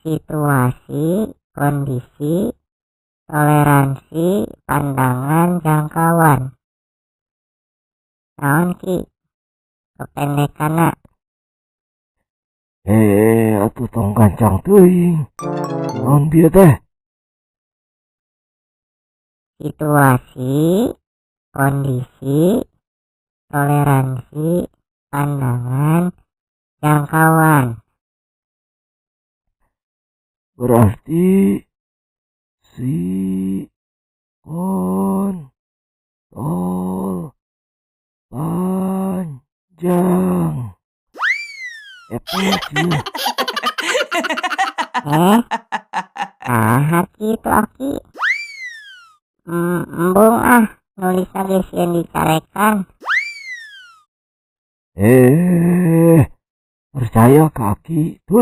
Situasi, kondisi, toleransi, pandangan, jangkauan. Naon, Ki? Kependekanna? Eh, atuh tong gancang teuing. Naon bieu teh? Situasi, kondisi, toleransi, pandangan, jangkauan. Berarti si kon tol panjang. Epek ieu. Eh, nah kitu, Aki. Embung ah, nulisna ge sieun dicarekan. Eh, percaya ka Aki.